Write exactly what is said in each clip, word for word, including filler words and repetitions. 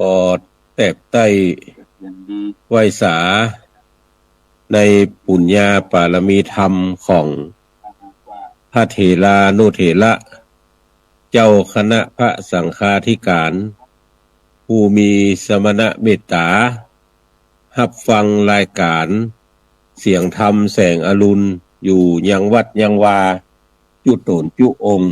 อแตบใต้ไหว้สา ในปุญญาปารมีธรรมของพระเถรานุเถระ เจ้าคณะพระสังฆาธิการ ผู้มีสมณะเมตต๋า ฮับฟังรายก๋านเสียงธรรมแสงอรุณ อยู่ยังวัดยังวา จุ๊ต๋นจุ๊องค์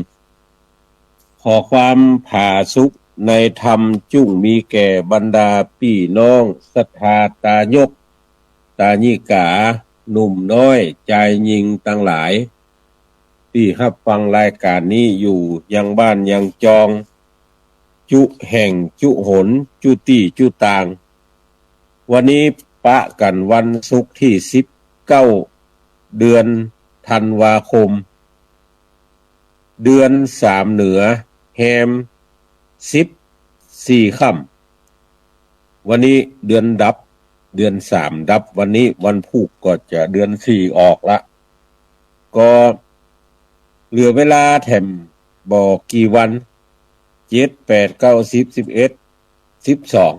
ขอความผาสุกในธรรมจุ่งมีแก่บรรดาปี้น้องศรัทธาตายก ตายิกา หนุ่มน้อย จายญิงตังหลาย ตี้ฮับฟังรายก๋านนี้อยู่ยังบ้านยังจอง จุ๊แห่งจุ๊หน จุ๊ตี้จุ๊ตาง วันนี้ปะกั๋นวันศุกร์ตี้สิบเก้า เดือนธันวาคม เดือนสามเหนือ แฮมสิบสี่ค่ำ วันนี้เดือนดับ เดือนสามดับ วันนี้วันพูกก็จะเดือนสี่ออกละ ก็เหลือเวลาแถมบ่กี่วัน เจ็ด แปด เก้า สิบ สิบเอ็ด สิบสอง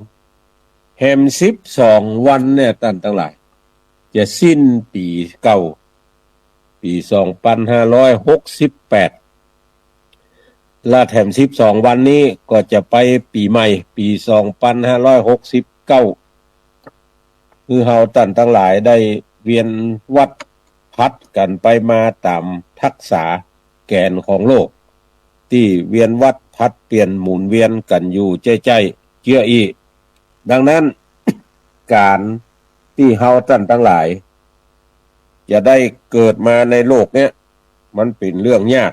แฮมสิบสองวันเนี่ยต้านตังหลาย จะสิ้นปี๋เก่า ปี๋สองปันห้าร้อยหกสิบแปด ละแถมสิบสองวันนี้ก็จะไปปี๋ใหม่ ปี๋สองปันห้าร้อยหกสิบเก้า คือเฮาต้านตังหลายได้เวียนวัฏผัดกั๋นไปมาต๋ามทักษาแก๋นของโลก ตี้เวียนวัฏผัดเปลี่ยนหมุนเวียนกั๋นอยู่ใจ้ๆ เจื้ออี้ ดังนั้น ก๋านตี้เฮาต้านตังหลาย จะได้เกิดมาในโลกเนี้ย มันเป๋นเรื่องยาก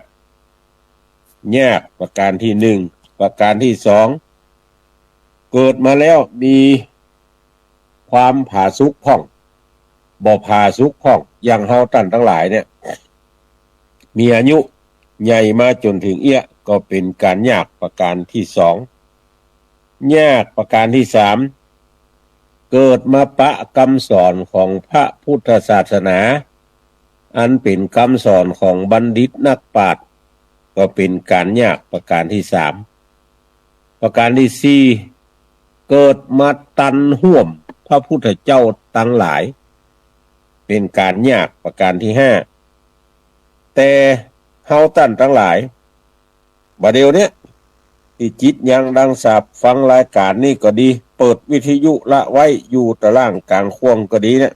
ยากประก๋านตี้หนึ่ง ประก๋านตี้สอง เกิดมาแล้วมีความผาสุกพ่อง บ่ผาสุกพ่อง อย่างเฮาต้านตังหลายเนี่ย มีอายุใหญ่มาจ๋นเถิงเอี้ยะ ก็เป๋นก๋านยากประก๋านตี้สอง ยากประก๋านตี้สาม เกิดมาปะกำสอนของพระพุทธศาสนา อันเป๋นกำสอนของบัณฑิตนักปราชญ์ ก็เป๋นก๋านยากประก๋านตี้สาม ประก๋านตี้สี่ เกิดมาตันฮ่วมพระพุทธเจ้าตังหลาย เป๋นก๋านยากประก๋านตี้ห้า แต่เฮาต้านตังหลาย บ่าเดี่ยวเนี้ย ตี้จิตยังดังสาบฟังรายก๋านนี้ก็ดี เปิดวิทยุละไว้อยู่ตะล่างก๋างข่วงก็ดีเนี่ย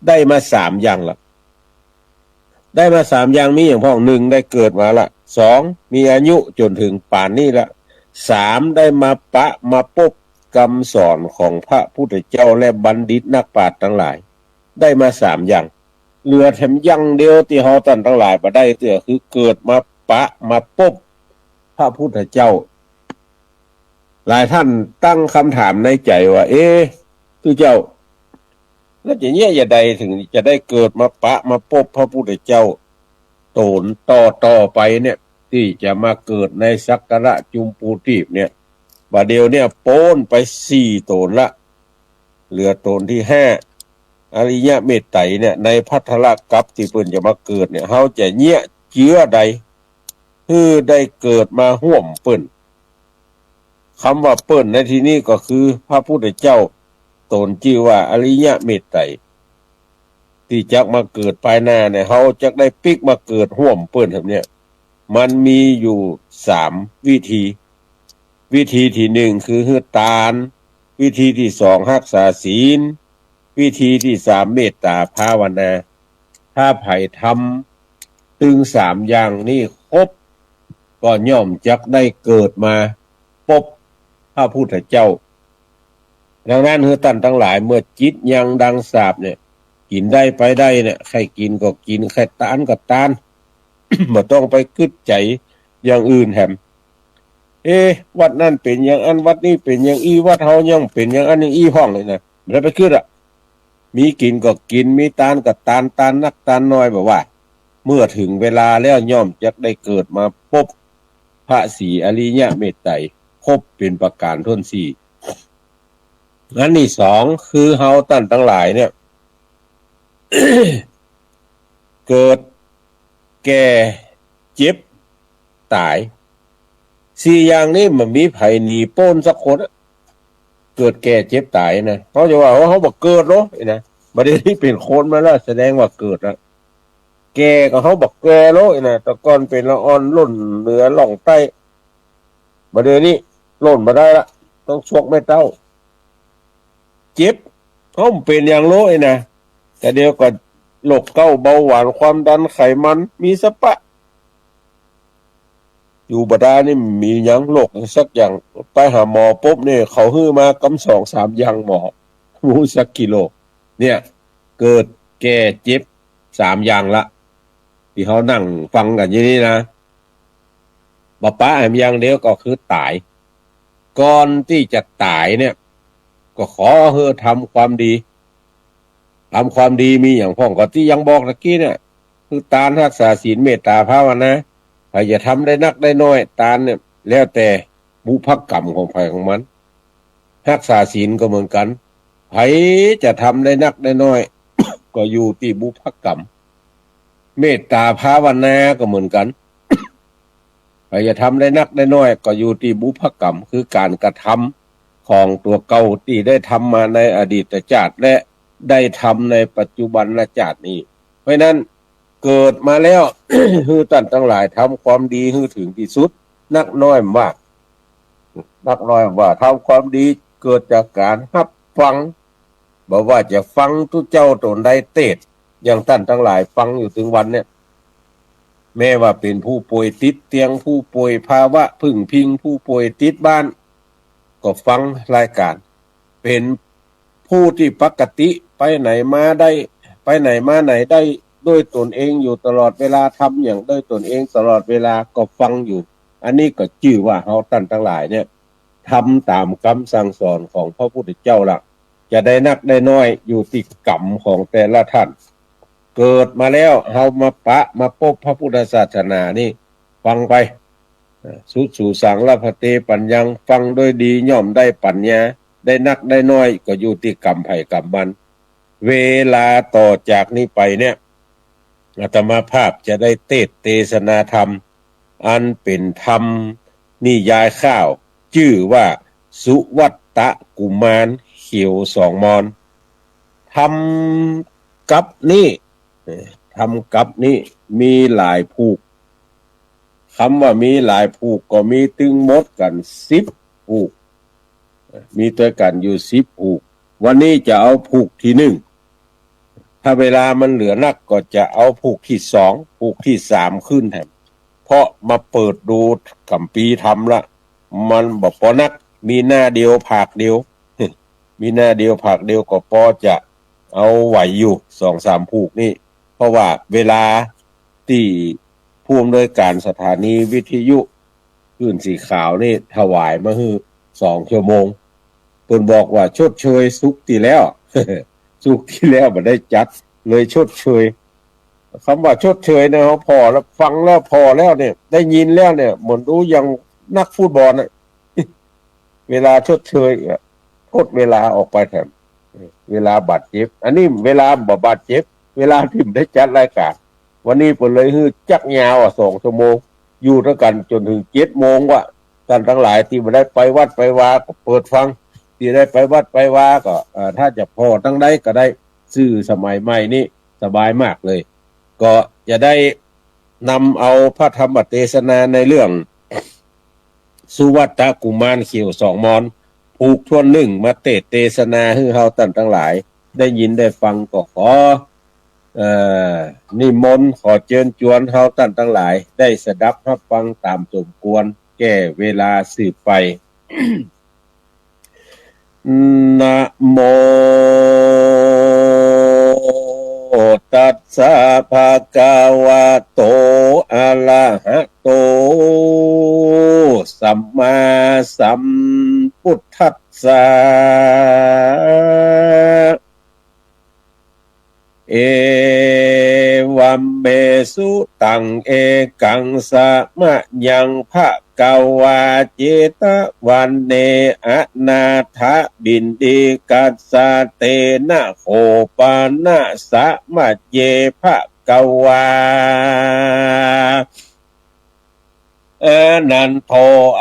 ได้มาสามอย่างละ ได้มาสามอย่าง มีอย่างพ่อง หนึ่ง ได้เกิดมาละ สอง มีอายุจ๋นเถิงป่านนี้ละ สาม ได้มาปะมาปบกำสอนของพระพุทธเจ้าและบัณฑิตนักปราชญ์ตังหลาย ได้มาสามอย่าง เหลือแถมอย่างเดียวตี้เฮาต้านตังหลายบ่ได้เตื้อ คือเกิดมาปะมาปบพระพุทธเจ้า หลายต้านตั้งกำถามในใจ๋ว่า เอ๊ะ ตุ๊เจ้า แล้วจะเยียะจะใดเถิงจะได้เกิดมาปะมาปบพระพุทธเจ้า โต๋นต่อต่อไปเนี่ย ตี้จะมาเกิดในสักกะระจุมปูตีปเนี่ย บ่าเดี่ยวเนี่ยป๊นไปสี่โต๋นละ เหลือโต๋นตี้ห้า อริยะเมตไตรเนี่ย ในภัททรกัปตี้เปิ้นจะมาเกิดเนี่ย เฮาจะเยียะเจื้อใด หื้อได้เกิดมาฮ่วมเปิ้น กำว่าเปิ้นในตี้นี้ก็คือพระพุทธเจ้า โต๋นจื้อว่าอริยะเมตไตร ตี้จักมาเกิดปายหน้าเนี่ย เฮาจักได้ปิ๊กมาเกิดฮ่วมเปิ้นแบบเนี่ย มันมีอยู่สามวิธี วิธีตี้หนึ่งคือหื้อตาน วิธีตี้สองฮักษาศีล วิธีตี้สามเมตตาภาวนา ถ้าใผทำตึงสามอย่างนี้ครบ ก็ย่อมจักได้เกิดมาปบพระพุทธเจ้า ดังนั้นหื้อต้านตังหลาย เมื่อจิตยังดังสาบเนี่ย กิ๋นได้ไปได้เนี่ย ใค่กิ๋นก็กิ๋น ใค่ตานก็ตาน บ่ต้องไปกึ๊ดใจ๋อย่างอื่นแหม เอ๊ะ วัดนั้นเป๋นอย่างอั้น วัดนี้เป๋นอย่างอี้ วัดเฮายังเป๋นอย่างอั้นอย่างอี้พ่องเลยนะ บ่ได้ไปกึ๊ดอะ มีกิ๋นก็กิ๋น มีตานก็ตาน ตานนักตานน้อยบ่ว่า เมื่อเถิงเวลาแล้วย่อมจักได้เกิดมาปบพระศรีอริยะเมตไตรครบเป๋นประก๋านถ้วนสี่ อันตี้สองคือเฮาต้านตังหลายเนี่ย เกิด แก่ เจ็บ ต๋าย สี่อย่างนี้บ่มีใผหนีป๊นสักคนอะ เกิดแก่เจ็บต๋ายนะ เฮาจะว่า โอ้ เฮาบ่เกิดโล นะ บ่าเดี่ยวนี้เป๋นคนมาแล้ว แสดงว่าเกิดแล้ว แก่ก็เฮาบ่แก่โล นะ แต่ก่อนเป๋นละอ่อนล่นเหลือล่องใต้ บ่าเดี่ยวนี้ล่นบ่ได้ละ ต้องซวกแม่เต้า เจ็บ เฮาบ่เป๋นหยังโล นะ แต่เดี๋ยวก็โรคเก๊า เบาหวาน ความดัน ไขมัน มีสะปะ อยู่บ่าดานี่มีหยังโรคสักอย่าง ไปหาหมอปุ๊บนี่ เขาหื้อมากำสองสามอย่างหมอ บ่ฮู้สักกี่โรค เนี่ย เกิด แก่ เจ็บ สามอย่างละ ตี้เฮานั่งฟังกั๋นอยู่นี่นะ บ่ปะแหมอย่างเดียวก็คือต๋าย ก่อนตี้จะต๋ายเนี่ย ก็ขอหื้อทำความดี ทำความดีมีหยังพ่อง ก็ตี้ยังบอกตะกี้เนี่ย คือตาน ฮักษาศีล เมตต๋า ภาวนา ใผจะทำได้นักได้น้อย ตานเนี่ย แล้วแต่บุพกรรมของใผของมัน ฮักษาศีลก็เหมือนกั๋น ใผจะทำได้นักได้น้อย ก็อยู่ตี้บุพกรรม เมตต๋าภาวนาก็เหมือนกั๋น ใผจะทำได้นักได้น้อย ก็อยู่ตี้บุพกรรม คือก๋านกระทำของตั๋วเก่าตี้ได้ทำมาในอดีตจาติ และได้ทำในปัจจุบันจาตินี้ เพราะฉะนั้นเกิดมาแล้ว หื้อต้านตังหลายทำความดีหื้อเถิงตี้สุด นักน้อยบ่ว่า นักน้อยบ่ว่า ทำความดีเกิดจากก๋านฮับฟัง บ่ว่าจะฟังตุ๊เจ้าต๋นใดเตสน์ อย่างต้านตังหลายฟังอยู่ตึงวันเนี่ย แม้ว่าเป๋นผู้ป่วยติดเตียง ผู้ป่วยภาวะพึ่งพิง ผู้ป่วยติดบ้าน ก็ฟังรายก๋าน เป๋นผู้ตี้ปกติไปไหนมาได้ ไปไหนมาไหนได้ด้วยต๋นเองอยู่ตลอดเวลา ทำหยังด้วยต๋นเองตลอดเวลา ก็ฟังอยู่ อันนี้ก็จื้อว่าเฮาต้านตังหลายเนี่ย ทำต๋ามกำสั่งสอนของพระพุทธเจ้าละ จะได้นักได้น้อยอยู่ตี้กรรมของแต่ละต้าน เกิดมาแล้วเฮามาปะมาปบพระพุทธศาสนานี่ ฟังไป เอ่อ สุสุสัง ละพันเต ปัญญัง ฟังด้วยดีย่อมได้ปัญญา ได้นักได้น้อยก็อยู่ตี้กรรมใผกรรมมัน เวลาต่อจากนี้ไปเนี่ย อาตมาภาพจะได้เตสน์เตสนาธรรม อันเป๋นธรรมนิยายคร่าว จื้อว่าสุวัตตกุมารเขียวสองมอน ธรรมกัปนี้ เอ่อ ธรรมกัปนี้มีหลายผูก กำว่ามีหลายผูกก็มีตึงหมดกั๋นสิบผูก มีตวยกั๋นอยู่สิบผูก วันนี้จะเอาผูกตี้นึ่ง ถ้าเวลามันเหลือนักก็จะเอาผูกตี้สอง ผูกตี้สามขึ้นแถม เพราะมาเปิดดูกัมภีร์ธรรมละ มันบ่ปอนัก มีหน้าเดียวผากเดียว มีหน้าเดียวผากเดียวก็ปอจะเอาไหวอยู่ สองสามผูกนี่ เพราะว่าเวลาตี้ผู้อำนวยก๋านสถานีวิทยุคลื่นสีขาวนี่ถวายมาหื้อสองชั่วโมง เปิ้นบอกว่าชดเชยศุกร์ตี้แล้ว ศุกร์ตี้แล้วบ่ได้จัด เลยชดเชย กำว่าชดเชยเนี่ย เฮาผ่อแล้ว ฟังแล้วผ่อแล้วเนี่ย ได้ยินแล้วเนี่ย เหมือนดูอย่างนักฟุตบอลน่ะ เวลาชดเชยอะ ทดเวลาออกไปแถม เวลาบาดเจ็บ อันนี้เวลาบ่บาดเจ็บ เวลาตี้บ่ได้จัดรายก๋าน วันนี้เปิ้นเลยหื้อจักยาวอะ สองชั่วโมง อยู่ตวยกั๋นจ๋นเถิงเจ็ดโมงวะ ต้านตังหลายตี้บ่ได้ไปวัดไปวาก็เปิดฟัง ตี้ได้ไปวัดไปวาก็ เอ่อ ถ้าจะผ่อตังใดก็ได้ สื่อสมัยใหม่นี่สบายมากเลย ก็จะได้นำเอาพระธรรมเตสนาในเรื่อง สุวัตตกุมารเขียวสองมอน ผูกถ้วนนึ่ง มาเตสน์เตสนาหื้อเฮาต้านตังหลายได้ยินได้ฟัง ก็ขอ เอ่อ นิมนต์ ขอเจิญจวนเฮาต้านตังหลายได้สดับฮับฟังต๋ามสมควรแก่เวลาสืบไป นะโม ตัสสะ ภะคะวะโต อะระหะโต สัมมาสัมพุทธัสสะ เอวัมเมสุตัง เอกัง สะมะยัง ภะคะวา เจตะวันเน อะนาถะปิณฑิกัสสะ เตนะ โขปะนะ สะมะเย ภะคะวา อานันโท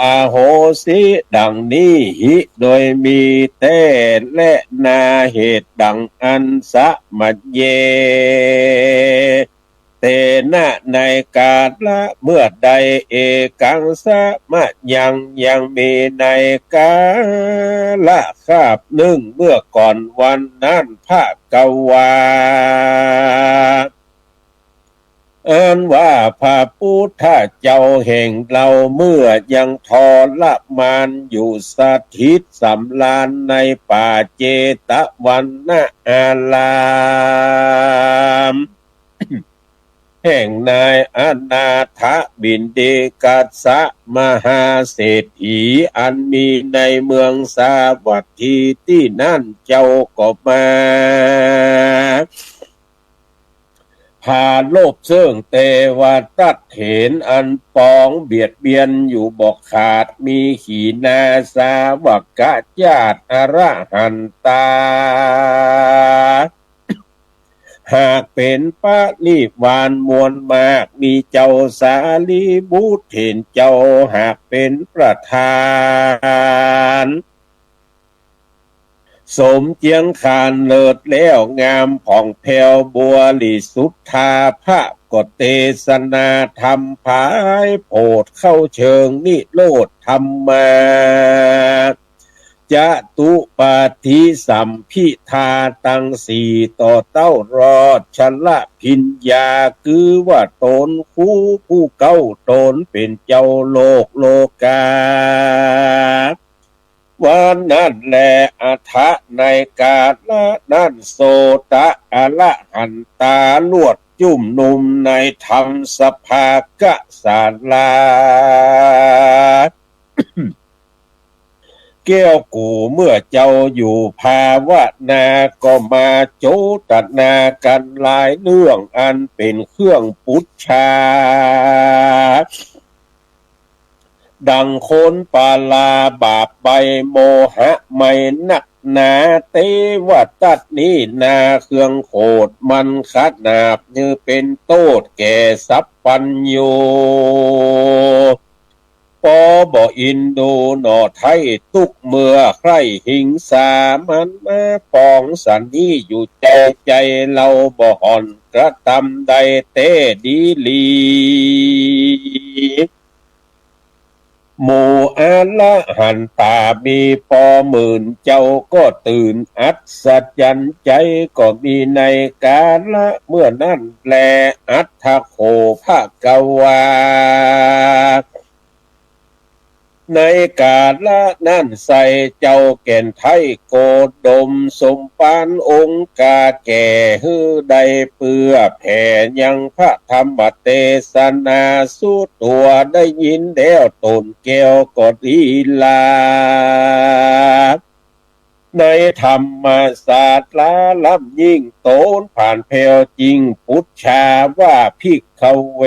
อโหสิ ดังนี้ หิ โดยมีแต๊ และ นา เหตุดังอั้น สมัญเย เตนะ ในกาละเมื่อใด เอกัง สมยัง ยังมีในกาละคาบนึ่ง เมื่อก่อนวันนั้น ภะคะวา อันว่าพระปุทธเจ้าแห่งเฮาเมื่อยังทรมานอยู่สถิตสำราญในป่าเจตวันนาราม แห่งนายอนาถปิณฑิกัสสะมหาเศรษฐี อันมีในเมืองสาวัตถี ตี้นั้นเจ้าก็มา ปรารภเซิ่งเตวทัตเถร อันปองเบียดเบียนอยู่บ่ขาด มีขีณาสาวกะจาติอรหันตา หากเป๋นปริวารมวลมาก มีเจ้าสารีบุตรเถรเจ้าหากเป๋นประธาน สมเจียงคานเลิศแล้วงามผ่องแผ้วบริสุทธา พระก็เตสนาธรรมผายโผดเข้าเชิงนิโรธธรรมา จตุปาฏฐิสัมภิทาตังสี่ต่อเต้ารอดชละพิญญา คือว่าต๋นคูผู้เก๊าต๋นเป๋นเจ้าโลกโลกา วันนั้นแล อัฏฐะ ในกาละนั้น โสตะ อรหันตา ลวดจุมนุมในธรรมสภากะศาลา แก้วกู่เมื่อเจ้าอยู่ภาวนา ก็มาโจตนากั๋นหลายเรื่องอันเป๋นเครื่องปุจฉา ดังคนปราบาปใบ้โมหะไม้นักหนา เตวทัตนี้นาเครื่องโขดมันขนาบ เยอะเป๋นโต้ษแก่สัพพัญญู ปอบ่อินดูหน่อไท้ ตุ๊กเมื่อใคร่หิงสา มันมาปองสันนี้อยู่แก่ใจ๋ เฮาบ่ห่อนกระตำได้แต๊ดีหลี หมู่อรหันตามีปอหมื่นเจ้า ก็ตื่นอัศจรรย์ใจ๋ ก็มีในกาละเมื่อนั้นแล อัฏฐะโข ภะคะวา ในกาละนั้นไส้เจ้าแก่นไท้โกดม สมภารองค์กาแก่หื้อได้เปื้อแผ่ยังพระธรรมเตสนา สุตัวได้ยินแล้วต๋นแก้วก็ลีลา ในธรรมศาสตราล้ำยิ่ง ต๋นผ่านแผ้วจริงปุจฉาว่า ภิกขเว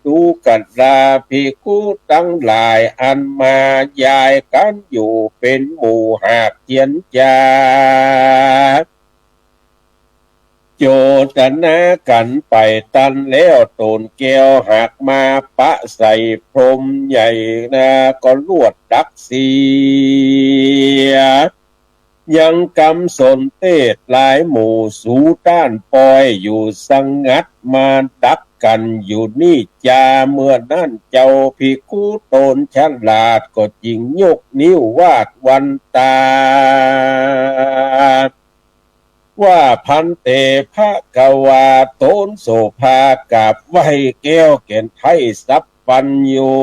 ดูกราภิกขุตังหลาย อันมายายกั๋นอยู่เป๋นหมู่หากเจียรจา โจตนากั๋นไปตันแล้วต๋นแก้ว หากมาปะใส่พรหมใหญ่นา ก็ลวดดักเสีย ยังกำสนเตศหลายหมู่ สูต้านปอยอยู่สงัด มาดักกั๋นอยู่นี้จา เมื่อนั้นเจ้าภิกขุต๋นฉลาด ก็จึงยกนิ้ววาดวันตา ว่า ภันเต ภะคะวา ต๋นโสภากราบไหว้แก้วแก่นไท้สัพพัญญู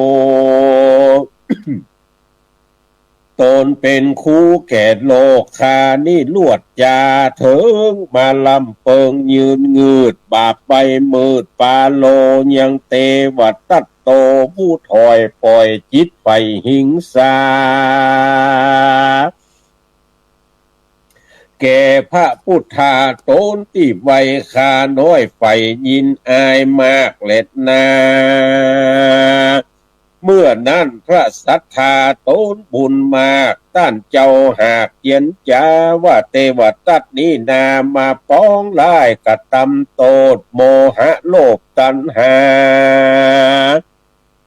ต๋นเป๋นครูแก่โลกานี้ ลวดจาเถิงมาล้ำเปิง ยืนงืดบาปใบ้มืดปาโล ยังเตวทัตโตผู้ถอยป่อยจิตใฝ่หิงสา แก่พระปุทธาต๋นตี้ไหว้ข้าน้อยใฝ่ยินอายมากแลนา เมื่อนั้นพระสัตถาต๋นบุญมาก ต้านเจ้าหากเจียรจาว่า เตวทัตนี้นามาปองร้ายกระตำโต้ษ โมหะโลภตัณหา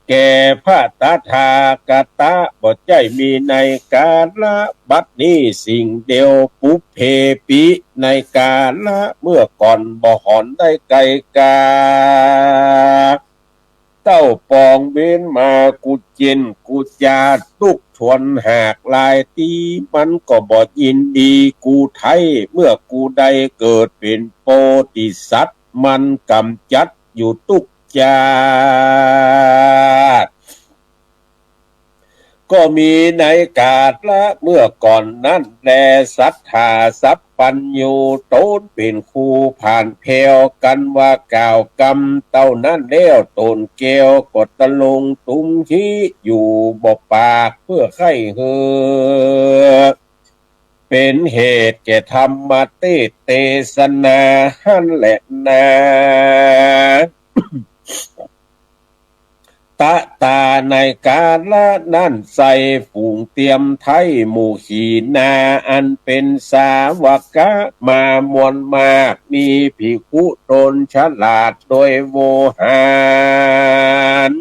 แก่พระตถาคตะ บ่ใจ้มีในกาละบัดนี้สิ่งเดียว ปุพเพปิ ในกาละเมื่อก่อนบ่หอนได้ไกลกา เต้าปองเว้นมากุเจนกุจา ตุ๊กทวนหากลายตี้ มันก็บ่ยินดีกูไท้ เมื่อกูได้เกิดเป๋นโปธิสัตว์ มันก๋ำจัดอยู่ตุ๊กจาติ ก็มีในกาละเมื่อก่อนนั้นแล สัตถาสัพพัญญู ต๋นเป๋นครูผ่านแผวกั๋นว่ากล่าวกำเต้านั้นแล้ว โตนแก้วก็ตะลงตุ้มหิอยู่บ่ปาก เพื่อใค่หื้อเป๋นเหตุแก่ธรรมเตสน์เตสนาหั้นแลนา ตะตา ในกาละนั้นไซร้ฝูงเตียมไท้หมู่ขีณา อันเป๋นสาวกะมามวลมาก มีภิกขุต๋นฉลาดโดยโวหาร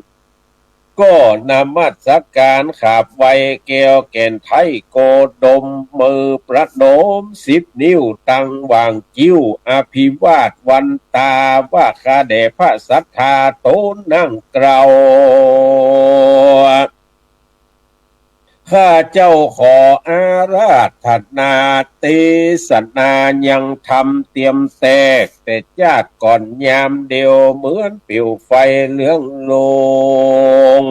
ก็นมัสก๋านขาบไหว้แก้วแก่นไท้โกดม มือประนมสิบนิ้วตังหว่าง คิ้วอภิวาทวันตา ว่าข้าแด่พระสัตถาต๋นนั่งเกล้า ข้าเจ้าขออาราธนา เตสนายังธรรมเตียมแตก แต่จ้าดก่อนยามเดียว เหมือนเปลวไฟเหลืองโลง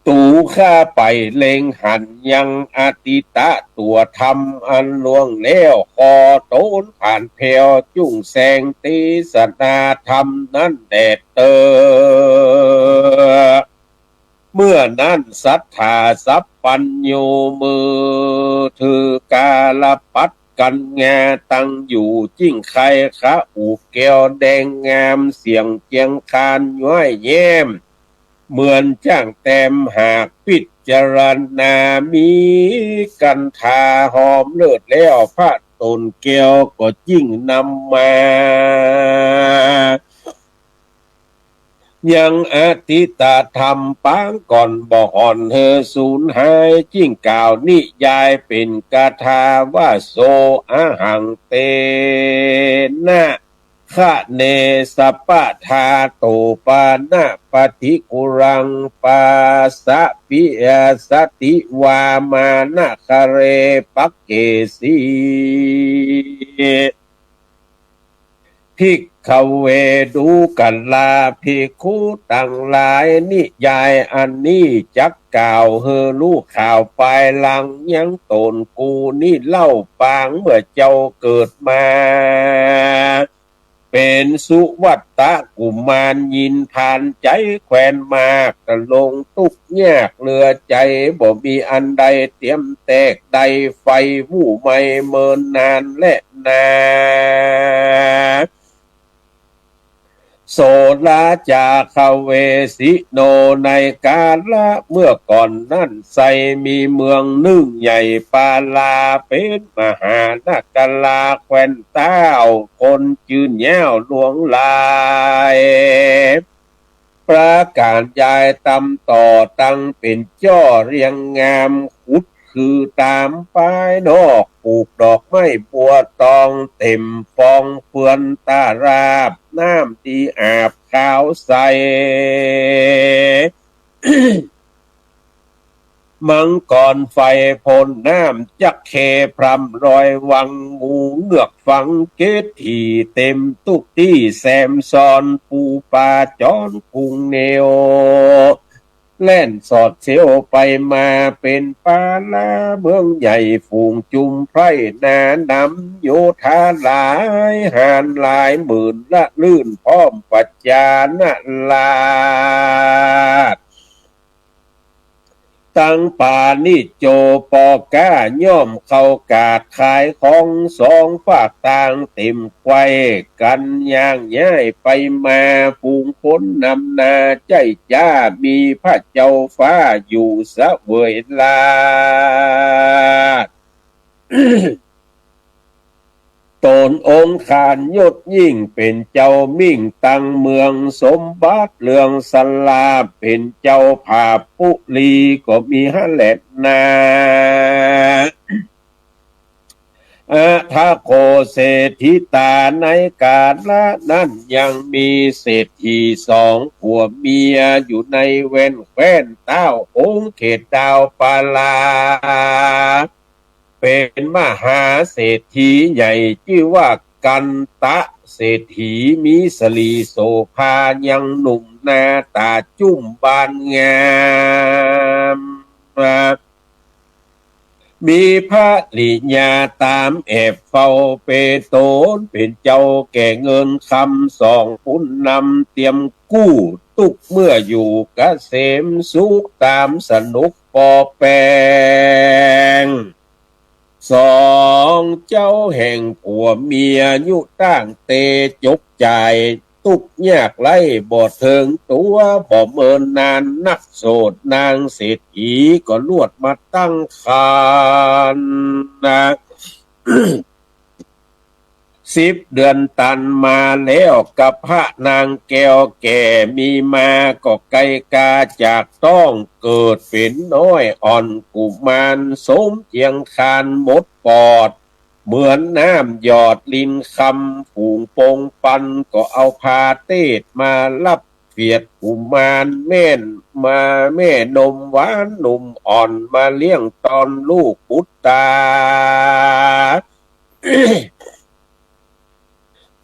ตั๋วข้าไปเล็งหันยังอทิตะตั๋วธรรมอันล่วงแล้ว ขอต๋นผ่านแผวจุ่งแสงเตสนาธรรมนั้นแด่เต๊อะ เมื่อนั้นสัตถาสัพพัญญู มือถือกาละปัดกัญญาตังอยู่ จึ่งใค่คะอุแก้วแดงงาม เสียงเจียงคานย้อยแย้ม เหมือนจ้างแต้มหาก พิจารณามีกันทาหอมเลิศแล้ว พระโตนแก้วก็จึ่งนำมา ยังอทิตธรรมปางก่อนบ่หอนหื้อสูญหาย จึ่งกล่าวนิยายเป๋นคาถาว่า โส อหัง เตนะ คะเน สะปะทาโต ปานะปะฏิกุรัง ปาสะปิอาสะติวา มานะคะเร ปักเขสี ภิกขะเว ดูกราภิกขุตังหลาย นิยายอันนี้จักกล่าวหื้อฮู้ข่าวปายหลัง ยังโตนกูนี้เล่าปางเมื่อเจ้าเกิดมา เป๋นสุวัตตะกุมาร ยินผานใจ๋แควนมาก ตะลงตุ๊กข์ยากเหลือใจ๋ บ่มีอันใดเตียมแตกได้ ใฝ่ฮู้ใหม่เมินนานแลนา โสราจาคะเวสิโน ในกาละเมื่อก่อนนั้นไซร้มีเมืองนึ่งใหญ่ปาลา เป๋นมหานคราแควนต้าว คนจื้นยาวหลวงหลาย ประก๋านยายตำต่อตังเป๋นจ้อเรียงงาม ขุดคือต๋ามปายนอก ปลูกดอกไม้บัวตอง เต๋มฟองเปื้อนตาราบ น้ำตี้อาบขาวใส มังกรไฟพ่นน้ำจักเข้พร่ำรอยวัง งูเงือกฝังเกตถีเต๋มตุ๊กตี้ แซมซ้อนปูปลาจรกุงเนียว แล่นสอดเสี้ยวไปมา เป๋นปาลาเมืองใหญ่ ฝูงจุมไพร่หนานำ โยธาหลายหาญหลายหมื่น ละลื่นพร้อมประจานาราช ตังปาณิจโจปอก้า ย่อมเข้ากาดขายของ สองฟากตางเต๋มไขว้กั๋น ย่างย้ายไปมา ฝูงคนนำหน้าใจ๊จ๊า มีพระเจ้าฟ้าอยู่เสวยราช ส ต๋นองค์ขานยศยิ่งเป๋นเจ้ามิ่งตังเมือง สมบัติเรืองสราเป๋นเจ้าผาปุรีก็มีหั้นแหละนา อถโข เศรษฐีต๋า ในกาละนั้นยังมีเศรษฐีสองผัวเมียอยู่ในแว่นแคว้นต้าวองค์เขตดาวปารา เป๋นมหาเศรษฐีใหญ่จื้อว่ากันตะเศรษฐี มีสรีโสภายังหนุ่มหน้าต๋าจุ้มบานงาม มีภริยาต๋ามแอบเฝ้าเปต๋น เป๋นเจ้าแก่เงินคำสองปุ้นนำเตรียมกู้ ตุ๊กเมื่ออยู่เกษมสุขต๋ามสนุกปอแปง สองเจ้าแห่งผัวเมียยุตั้งเตจกจ่าย ตุ๊กยากไร้บ่เถิงตั๋ว บ่เมินนานนักโสดนางเศรษฐีก็ลวดมาตั้งครรภ์นา สิบเดือนตันมาแล้วกับพระนางแก้วแก่ มีมาก็ไกลกาจากต๊อง เกิดเป๋นน้อยอ่อนกุมาร สมเจียงคานหมดปอด เหมือนน้ำหยอดลินคำ ฝูงปงปันก็เอาพาเตศมารับเปียดกุมาร แม่นมาแม่นมหวานหนุ่มอ่อน มาเลี้ยงตอนลูกบุตรต๋า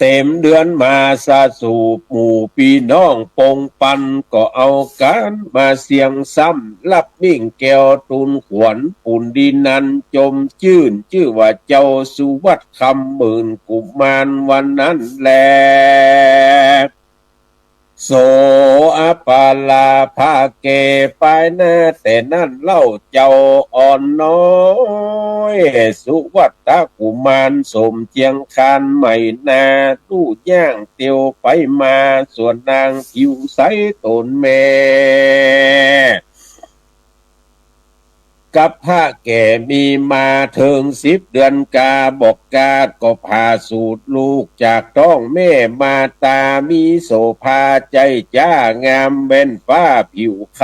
เต๋มเดือนมาสะสู่หมู่ปี้น้องปงปัน ก็เอากั๋นมาเสียงซ้ำ รับมิ่งแก้วตูนขวัญ ปุณดีนันจมจื้น จื้อว่าเจ้าสุวัตคำหมื่นกุมารวันนั้นแล โสอปาราภาเก ปายหน้าแต่นั้นเล่าเจ้าอ่อนน้อย สุวัตตกุมารสมเจียงคานใหม่นา ลู่ย่างเตียวไปมา ส่วนนางผิวใสต๋นแม่ กับพระแก่มีมาเถิงสิบเดือนกา บอกกาดก็ผ่าสูติลูกจากต๊องแม่มาต๋า มีโสภาใจ้จ๊างามแว่นฟ้าผิวค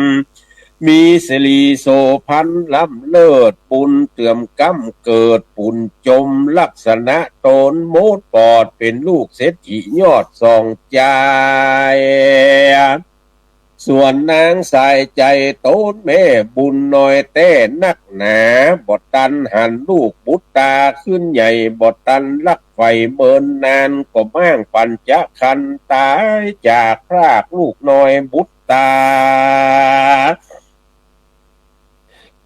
ำ มีสรีโสภณล้ำเลิศ ปุณเตื่อมก้ำเกิด ปุณจมลักษณะต๋นหมดปอด เป๋นลูกเศรษฐียอดส่องจาย ส่วนนางสายใจ๋ต๋นแม่บุญน้อยแต๊นักหนา บ่ตันหันลูกบุตรต๋าขึ้นใหญ่ บ่ตันรักใฝ่เมินนาน ก็ม้างปัญจคันต๋ายจากพรากลูกน้อยบุตรต๋า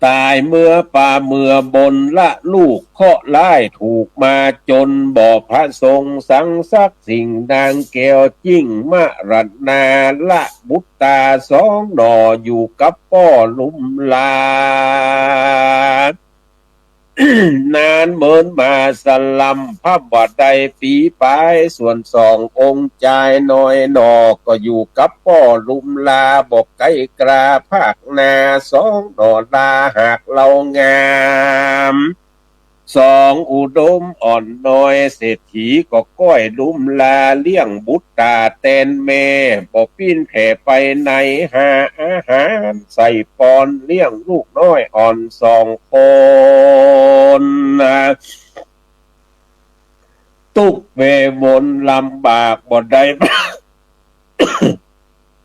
ต๋ายเมือป่าเมือบนละลูกเคราะห์ร้ายถูกมาจน บ่ประสงค์สังสักสิ่ง นางแก้วจิ่งมรณา ละบุตรต๋าสองหน่ออยู่กับป้อลุมลา นานเมินมาสลำ พร่ำว่าได้ปี๋ป๋าย ส่วนสององค์จายน้อยหน่อ ก็อยู่กับป้อลุมลา บ่ไกลกราภาคนา สองหน่อลาหากเล่างาม สองอุดมอ่อนน้อย เศรษฐีก็ก้อยลุมลา เลี้ยงบุตรต๋าแตนแม่ บ่ปิ้นแผ่ไปไหน หาอาหารใส่ปอน เลี้ยงลูกน้อยอ่อนสองคนนา ตุ๊กข์เววนลำบาก บ่ได้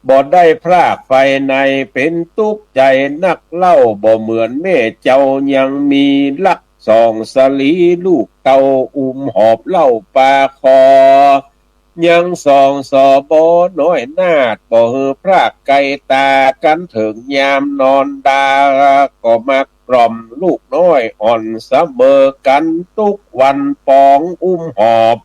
บ่ได้พรากไปไหน เป๋นตุ๊กข์ใจ๋นักเล่า บ่เหมือนแม่เจ้ายังมี รักสองสรีลูกเต้า อุ้มหอบเล่าปาคอ ยังสองสบน้อยนาฏ บ่หื้อพรากไกลต๋ากั๋น เถิงยามนอนดา ก็มากล่อมลูกน้อยอ่อนเสมอกั๋น ตุ๊กวันปองอุ้มหอบ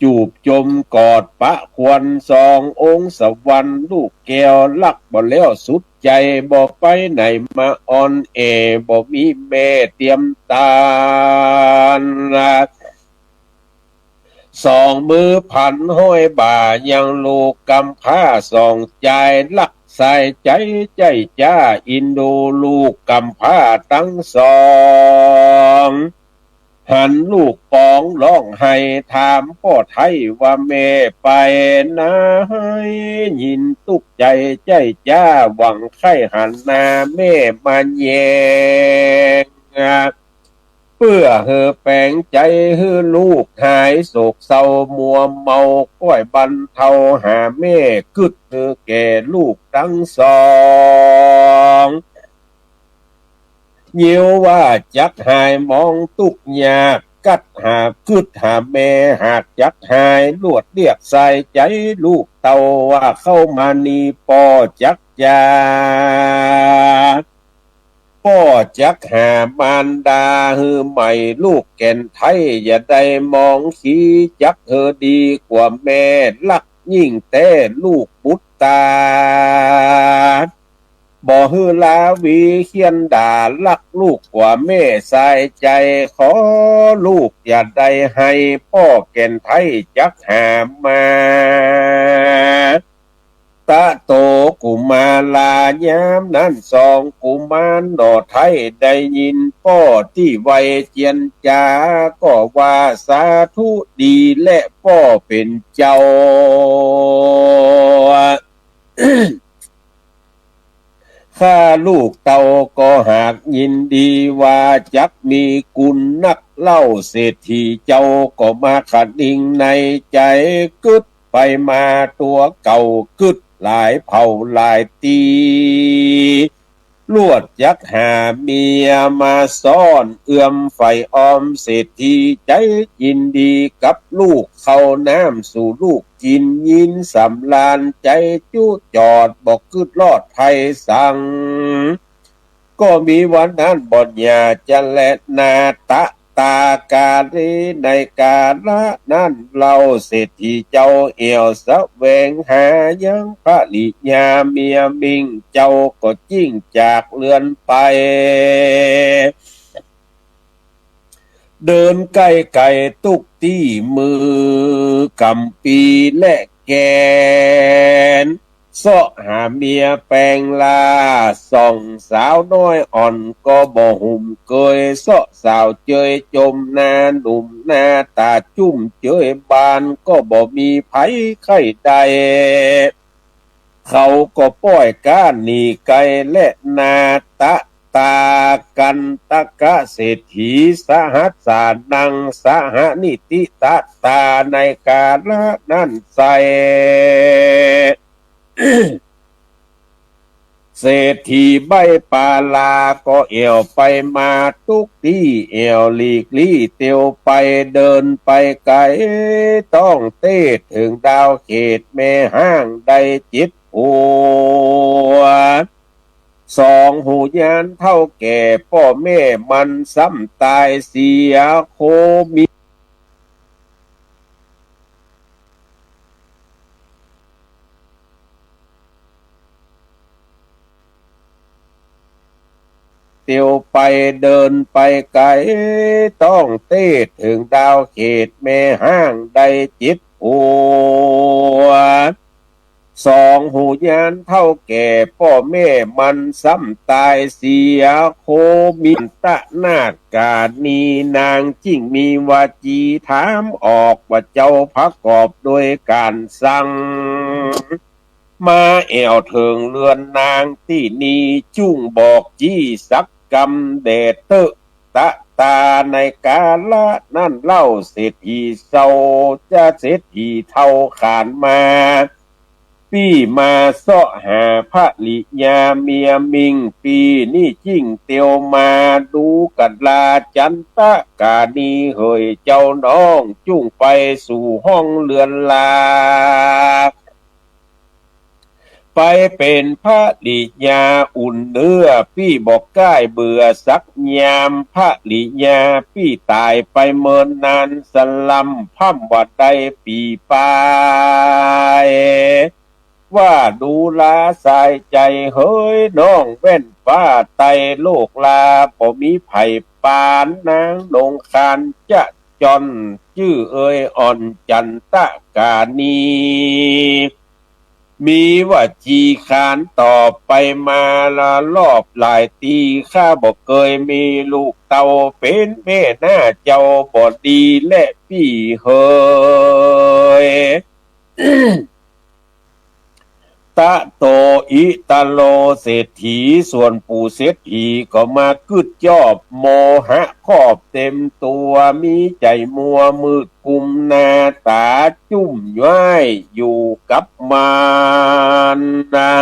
จูบจมกอดปะควร สององค์สวรรค์ลูกแก้ว รักบ่แล้วสุดใจ๋ บ่ไปไหนมาอ่อนแอ บ่มีแม่เตียมตาน สองมือพันห้อยบ่า ยังลูกกำพร้าสองจาย รักสายใจ๋ใจ้จ๊า อินดูลูกกำพร้าตังสอง หันลูกป๋องฮ้องไห้ถามป้อไท้ว่าแม่ไปไหน ยินตุ๊กใจ๋ใจ๊จ๊าหวังใค่หันหน้าแม่มาแยง เปื้อหื้อแป๋งใจ๋หื้อลูกหายโศกเศร้ามัวเมา ก้อยบรรเทาหาแม่ กึ๊ดหื้อแก่ลูกตังสอง เยียวว่าจักหายหมองตุ๊กข์ยาก กัดหากึ๊ดหาแม่ หากจักหายลวดเรียกสายใจ๋ลูกเต้า ว่าเข้ามานี่ป้อจักจา ป้อจักหามารดาหื้อใหม่ ลูกแก่นไท้อย่าได้มองขี้ จักหื้อดีกว่าแม่ ฮักยิ่งแต๊ลูกปุตตา บ่หื้อลาวีเคียนด่า ฮักลูกกว่าแม่สายใจ๋ ขอลูกอย่าได้ไห้ ป้อแก่นไท้จักหามา ตะโตกุมารา ยามนั้นสองกุมารหน่อไท้ได้ยินป้อตี้ไวเจียรจา ก็ว่าสาธุดีแลป้อเป๋นเจ้า ข้าลูกเต้าก็หากยินดีว่าจักมีกุณนักเล่า เศรษฐีเจ้าก็มาคะนิงในใจ๋ กึ๊ดไปมาตั๋วเก่ากึ๊ดหลายเผ่าหลายตี้ ลวดจักหาเมียมาซ่อน เอื้อมใฝ่ออมเศรษฐีใจ๋ยินดีกับลูก เข้าน้ำสู่ลูกกิ๋น ยินสำราญใจ๋จุจอด บ่กึ๊ดลอดภัยสัง ก็มีวันนั้นบ่อนหญ้าจะแลนา ตะตาก๋าเล ในก๋าละนั้นเล่า เศรษฐีเจ้าแอ่วแสวงหายังภริยาเมียมิ่ง เจ้าก็จิ๊งจากเฮือนไป เดินใก้ไก๋ตุ๊กตี้ มือก่ำปี๋และแก๋น เซาะหาเมียแป๋งลา ส่องสาวน้อยอ่อนก็บ่หุมเกย เซาะสาวเจยจมหน้าหนุ่มหน้าต๋าจุ่มเจยบาน ก็บ่มีใผใค่ได้ เขาก็ป้อยก้านหนีไก๋แลนา ตะตากัณฑกเศรษฐี สหัสสานัง สหนิติตะตา ในก๋าละนั้นไส้ เศรษฐีใบ้ปาลาก็แอ่วไปมาตุ๊กตี้ แอ่วหลีกลี้เตียวไป เดินไปไก๋ต้องเต๊เถิงดาวเขตแม่ฮ้างได้เจ็ดผัว สองหูยานเฒ่าแก่ป้อแม่มันซ้ำต๋ายเสีย โคมี เตียวไปเดินไปไก๋ต้องเต๊เถิงดาวเขตแม่ฮ้างได้เจ็ดผัว สองหูยานเฒ่าแก่ป้อแม่มันซ้ำต๋ายเสีย โคมีตะนาฏก๋านี นางจึ่งมีวาจีถามออกว่าเจ้าประกอบโดยก๋านสั่ง มาแอ่วเถิงเฮือนนางตี้นี่ จุ่งบอกจี้สักกำแด่เต๊อะ ตะตา ในก๋าละนั้นเล่า เศรษฐีเซา จะเศรษฐีเฒ่าขานมา ปี้มาเซาะหาภริยาเมียมิ่ง ปี้นี่จึ่งเตียวมา ดูกะลาจันตะก๋านี เหยเจ้าน้องจุ่งไปสู่ห้องเฮือนลา ไปเป๋นภริยาอุ่นเนื้อ ปี้บ่ก้ายเบื่อสักยาม ภริยาปี้ต๋ายไปเมินนานสะลำ พ่ำว่าได้ปี๋ปาย ว่าดูราสายใจ๋ เหยน้องแว่นฟ้าไต่โลกลา บ่มีใผปานนางนงคานจะจ่อน จื้อเอยอ่อนจันตะก๋านี เ มีวจีขานตอบไปมาละรอบหลายตี้ ข้าบ่เกยมีลูกเต้า เป๋นแม่นาเจ้าบ่ดีแลปี้เหย ตะโต อิตะโล เศรษฐี ส่วนปู่เศรษฐีก็มากึ๊ดยอบ โมหะครอบเต็มตั๋ว มีใจ๋มัวมืดกุมหน้า ต๋าจุ้มย้ายอยู่กับมารนา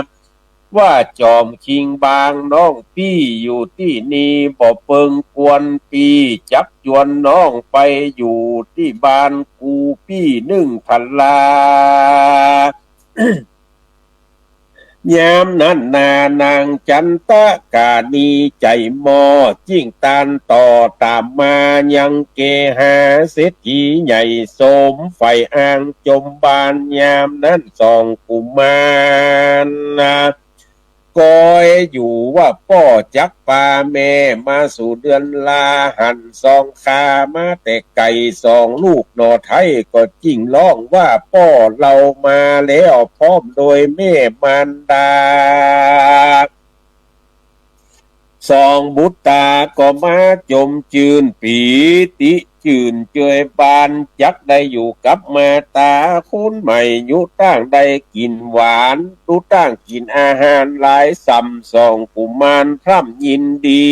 ว่าจ๋อมคิงบางน้องปี้อยู่ตี้นี่ บ่เปิงกวนปี้ จักจวนน้องไปอยู่ตี้บ้านกูปี้นึ่งพลา ยามนั้นนานางจันตะกานีใจ๋หม้อ จิ๊่งตานต่อต๋ามมายังเกหา เศรษฐีใหญ่โสมใฝ่อ้างจมบาน ยามนั้นสองกุมารนา ก้อยอยู่ว่าป้อจักปาแม่มาสู่เดือนลา หันสองข้ามาแต่ไก๋ สองลูกหน่อไท้ก็จิ๊่งฮ้องว่าป้อเฮามาแล้ว พร้อมโดยแม่มารดา สองบุตราก็มาจมจื้นปีติจื้นเจยบาน จักได้อยู่กับมาต๋าคนใหม่ ยุตั้งได้กิ๋นหวาน ยุตั้งกิ๋นอาหารหลายส่ำ สองกุมารพร่ำยินดี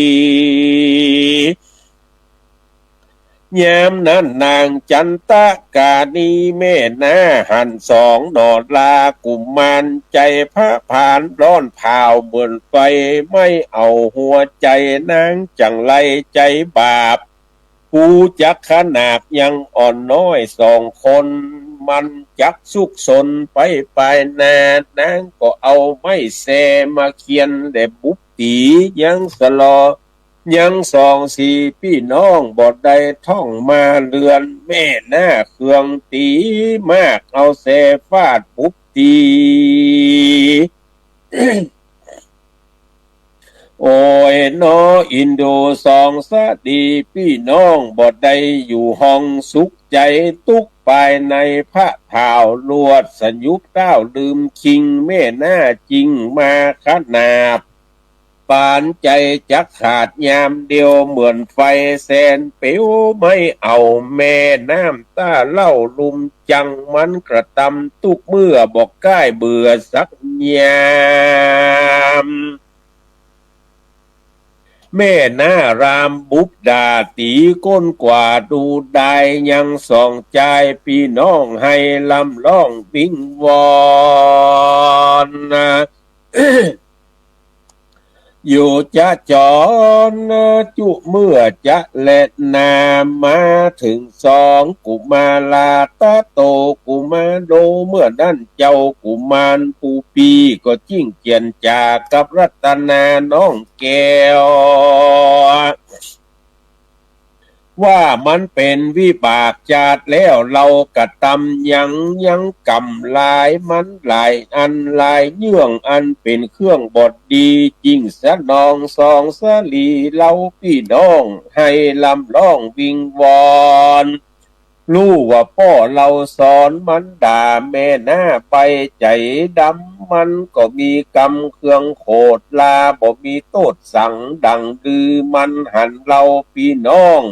ยามนั้นนางจันตะกานีแม่นาหันสองหน่อลากุมาร ใจ๋ผะผานร้อนเผาเหมือนไฟ ไหม้เอาหัวใจ๋นางจังไรใจ๋บาป กูจักขนาบยังอ่อนน้อยสองคน มันจักซุกซนไปปายหน้า นางก็เอาไม้แซมาเคียนแด่บุบตี๋ ยังสะลอ ยังสองสี่ปี้น้องบ่ได้ท่องมาเฮือน แม่นาเคืองตี๋มาก เอาแซฟาดบุบตี๋ โอ้ยน้ออินดูสองสะดีปี้น้อง บ่ได้อยู่ห้องสุขใจ๋ ตุ๊กข์ปายในผะเผาลวด สยุบเต้าลืมคิง แม่นาจิ๊่งมาขนาบ ปานใจ๋จักขาดยามเดียว เหมือนไฟแสนเปียวไหม้เอาแม่น้ำต้าเล่าลุ่มจัง มันกระตำตุ๊กเมื่อ บ่ก้ายเบื่อสักยาม แม่นารามบุบด๋าตี๋ก้นกว่าดูดาย ยังสองจายปี้น้องให้ลำร้องวิงวอนนา อยู่จะจอนจุเมื่อจะแลนา มาเถิงสองกุมารา ตะโตกุมาโร เมื่อนั้นเจ้ากุมารผู้ปี้ก็จิ๊่งเจียรจ๋ากับรัตนาน้องแก้ว ว่ามันเป๋นวิบากจาติแล้ว เฮากระตำยัง ยังกรรมหลายมันหลายอันหลายเยื่อง อันเป๋นเครื่องบ่ดี จิ๊่งสนองสองสะดีเฮาปี้น้อง ให้ลำร้องวิงวอน ฮู้ว่าป้อเฮาสอนมันด่าแม่นาไปใจ๋ดำ มันก็มีกรรมเครื่องโขดลา บ่มีโต้ษสังดังดื้อมันหันเฮาปี้น้อง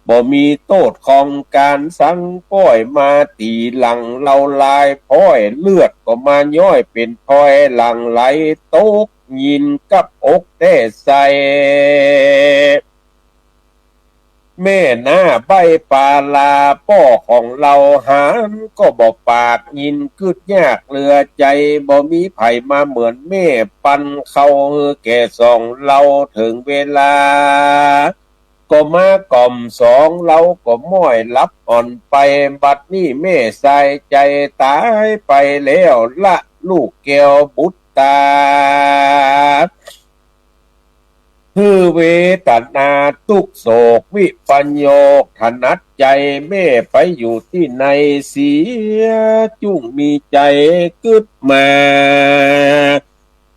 บ่มีโต้ษของก๋านสัง ป้อยมาตี๋หลังเฮาลาย พ้อยเลือดก็มาย้อยเป๋นพลอยหลั่งไหลตกยินกับอกแต๊ใส่ แม่นาใบ้ปาลาป้อของเฮา หันก็บ่ปากยินกึ๊ดยากเหลือใจ๋ บ่มีใผมาเหมือนแม่ปันเข้าหื้อแก่สองเฮา เถิงเวลา ก็มากล่อมสองเฮาก็ม้อยหลับอ่อนไป บัดนี้แม่สายใจ๋ต๋ายไปแล้วละลูกแก้วบุตรา หื้อเวทนาตุ๊กข์โศกวิปโยคถนัดใจ๋ แม่ไปอยู่ตี้ไหนเสียจุ่งมีใจ๋กึ๊ดมา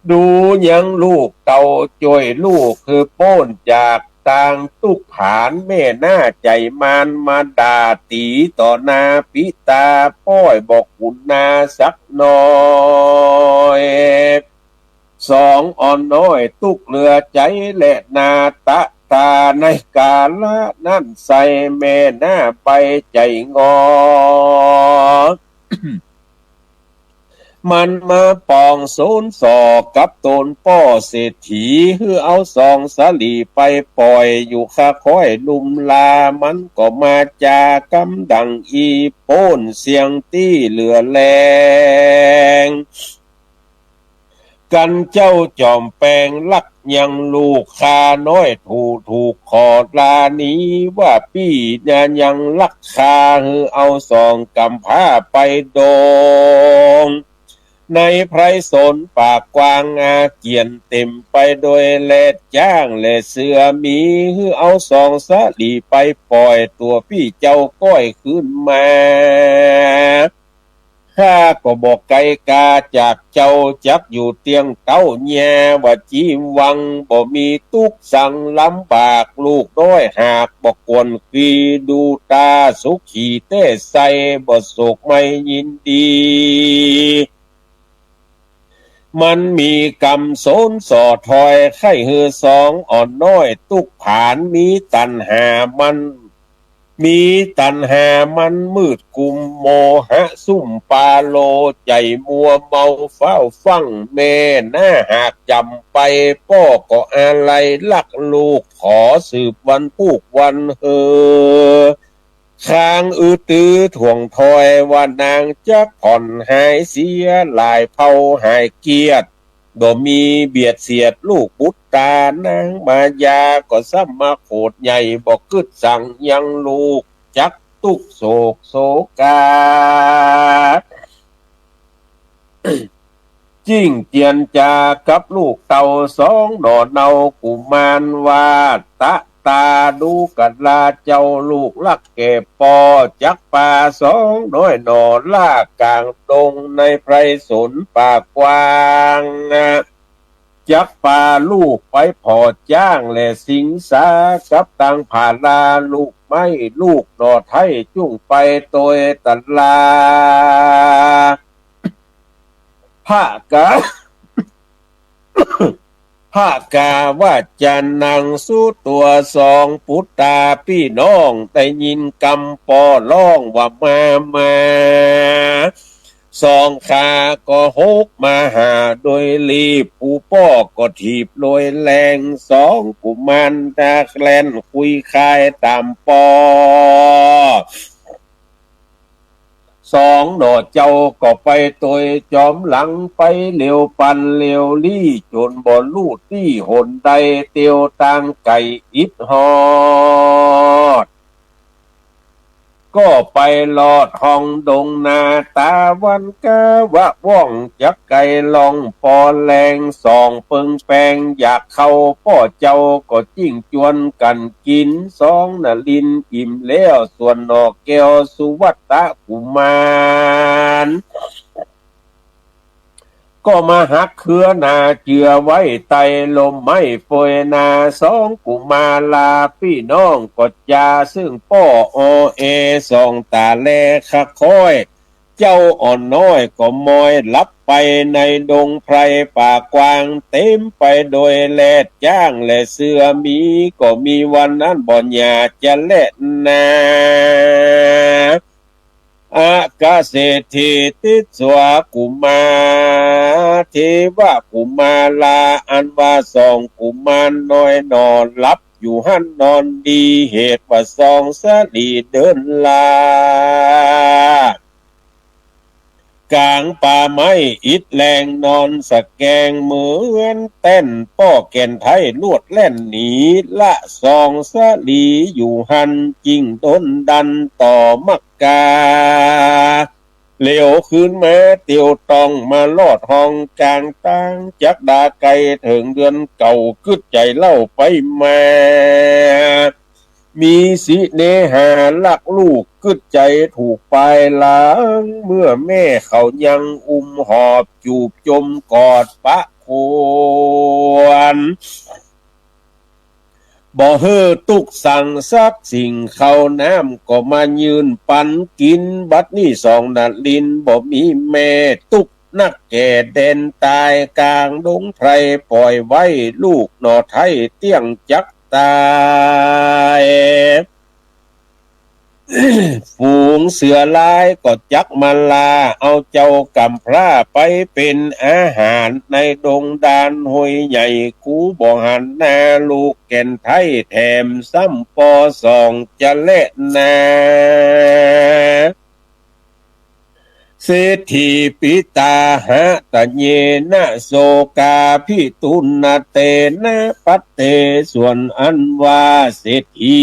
ดูยังลูกเต้าจ้วยลูกหื้อป๊นจาก ตางตุ๊กผาน แม่หน้าใจ๋มารมาด่าตี๋ต่อหน้าปิตา ป้อยบ่กุณาสักหน่อย สองอ่อนน้อยตุ๊กเหลือใจ๋แลนา ตะตาในกาละนั้นไส้ แม่หน้าใบ้ใจ๋งอ มันมาป๋องสนส่อกับต๋นป้อเศรษฐี หื้อเอาสองสะหลีไปป่อย อยู่ค่าค้อยลุมลา มันก็มาจากำดังอี้ โป้นเสี้ยงตี้เหลือแลง กันเจ้าจอมแปงลักยังลูกข้าน้อย ถูกถูกขอลานี้ ว่าปี้นายังลักข้า หื้อเอาสองกำพร้าไปดอง ในไพรสนป่ากว้าง อาเจียนเต็มไปโดยแลดจ๊างและเสือหมี หื้อเอาสองสะหลีไปป่อย ตั๋วปี้เจ้าก้อยคืนมา ข้าก็บ่ไกลกาจากเจ้า จักอยู่เตียงเต๊าแย่ ว่าจีมวัง บ่มีตุ๊กสังลำบาก ลูกน้อยหากบ่กวนกี ดูตาสุขีแต๊ไส้ บ่โศกไม่ยินดี มันมีกำสนส่อถอย ใค่หื้อสองอ่อนน้อยตุ๊กผาน มีตัณหามัน มีตัณหามันมืดกุม โมหะซุ่มปาโล ใจ๋มัวเมาฟ้าวฟั่ง แม่หน้าหากจ๋ำไป ป้อก็อาลัยลักลูก ขอสืบวันพูกวันเฮอ คางอือตื้อถ่วงถอย ว่านางจักผ่อนหายเสีย หลายเผ่าหายเกลียด บ่มีเบียดเสียดลูกบุตรตา นางมายาก็ซ้ำมาโขดใหญ่ บ่กึ๊ดสังยังลูก จักตุ๊กโศกโศกา จิ้งเจียนจากับลูกเต้าสองหน่อเนา กุมารว่า ตะตาดูกะลาเจ้า ลูกรักแก่ป้อ จักปาสองน้อยหน่อล่ากลางดง ในไพรสนป่ากว้าง จักปาลูกไปผ่อจ๊างและสิงสา กับตางผาลาลูกไม้ ลูกหน่อไท้จุ่งไปโตยตะลา พระกา พระกาว่าจะนังสู้ตั๋วสองปุตตาปี้น้อง ได้ยินกำป้อร้องว่ามา มา สองข้าก็หกมาหาโดยรีบ ผู้ป้อก็ถีบโดยแรง สองกุมารดากแล่นคุยคายต๋ามป้อ สองหน่อเจ้าก็ไปโตยจอมหลัง ไปเร็วปันเร็วลี้ จ๋นบ่ฮู้ตี้หนใด เตียวตางไก๋อิดฮอด ก็ไปลอดฮ่องดงนา ตาวันกาวะว่อง จักไก๋ล่องปอแลง สองเปิงแปงอยากเข้า ป้อเจ้าก็จิ้งจวนกั๋นกิ๋น สองนรินทร์อิ่มแล้ว ส่วนหน่อแก้วสุวัตตะกุมาร ก็มาหักเครือหนาเจือไว้ใต้ล่มไม้เฟยนา สองกุมาราปี้น้องก็จาเซิ่งป้อออแอ ส่องต๋าแลคะค้อย เจ้าอ่อนน้อยก็มอยหลับไปในดงไพรป่ากว้าง เต็มไปโดยแลดจ๊างและเสือหมี ก็มีวันนั้นบ่หย่าจะแลนา อากาเศรษฐีติสวากุมาร เทวะกุมารา อันว่าสองกุมารน้อยหน่อหลับอยู่หั้นนอนดี เหตุว่าสองสะหลีเดินลา ก๋างป่าไม้อิดแรงนอนสะแกง เหมือนแต้นป้อแก่นไท้ลวดแล่นหนี ละสองสะหลีอยู่หั้น จึงดนดันต่อมักกา เหลียวคืนมาเตียวต้องมาลอดฮ่องก๋างตาง จักดาไก๋เถิงเดือนเก้า กึ๊ดใจ๋เล่าไปมา มีสิเนหารักลูก กึ๊ดใจ๋ถูกปายหลัง เมื่อแม่เขายังอุ้มหอบจูบจมกอดปะควร บ่หื้อตุ๊กสังสักสิ่ง ข้าวน้ำก็มายื่นปันกิ๋น บัดนี้สองนรินทร์บ่มีแม่ ตุ๊กนักแก่แดนตาย ก๋างดงไพรป่อยไว้ ลูกหน่อไท้เตี้ยงจักต๋าย ฝูงเสือร้ายก็จักมาล่า เอาเจ้ากำพร้าไปเป๋นอาหาร ในดงดานห้วยใหญ่ กูบ่หันหน้า ลูกแก่นไท้แถมซ้ำปอสองจะแลนา เศรษฐีปิตาหะตะเยนะ โสกาภิตุณเตนะปัตเต ส่วนอันว่าเศรษฐี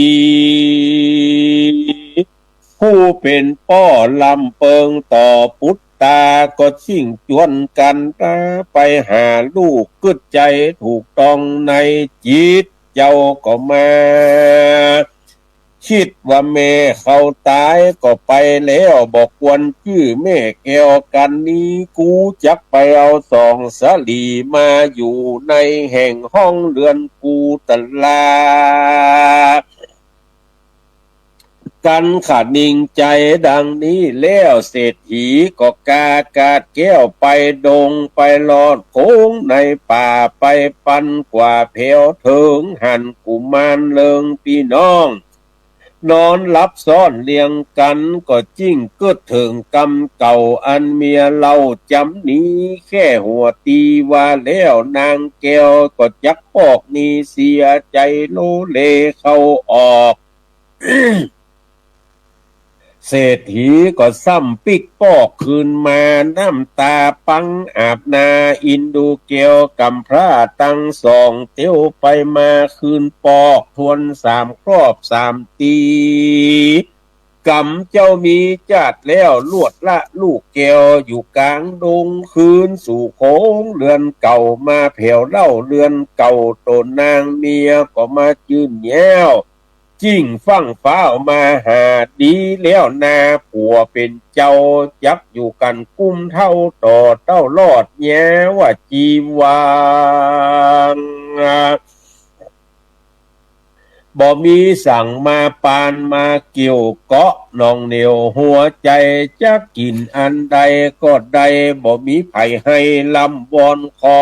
ผู้เป๋นป้อลำเปิงต่อปุตตา ก็จิ่งจวนกั๋นตาไปหาลูก กึ๊ดใจ๋ถูกต้องในจิต เจ้าก็มา คิดว่าแม่เขาต๋ายก็ไปแล้ว บ่ควรจื้อแม่แก้วกั๋นนี้ กูจักไปเอาสองสะหลีมาอยู่ในแห่งห้องเฮือนกูตะลา กั๋นขะนิ่งใจ๋ดังนี้แล้ว เศรษฐีก็กากาดแก้วไปดง ไปลอดโค้งในป่า ไปปันกว่าแผวเถิง หันกุมารเลิงปี้น้อง นอนหลับซ้อนเรียงกั๋น ก็จิ่งกึ๊ดเถิงกำเก่า อันเมียเล่าจ๋ำนี้ แค่หัวตี้ว่าแล้ว นางแก้วก็จักปอกนี้ เสียใจ๋โลเลเข้าออก เศรษฐีก็ซ้ำปิ๊กปอกคืนมา น้ำต๋าปังอาบหน้า อินดูแก้วกำพร้าตังสอง เตียวไปมาคืนปอก ทวนสามครอบสามตี้ กำเจ้ามีจาติแล้ว ลวดละลูกแก้วอยู่ก๋างดง คืนสู่โค้งเฮือนเก่า มาแผวเล่าเฮือนเก่า ตั๋วนางเมียก็มาจื้นแย้ว จิ่งฟั่งฟ้าวมาหา ดีแล้วนาผัวเป๋นเจ้า จักอยู่กั๋นกุ้มเฒ่าต่อเต้ารอด แย้ว่าจีวัง บ่มีสังมาปานมาเกี่ยวเกาะหนองเหนียวหัวใจ๋ จักกิ๋นอันใดก็ได้ บ่มีใผหื้อร่ำวอนขอ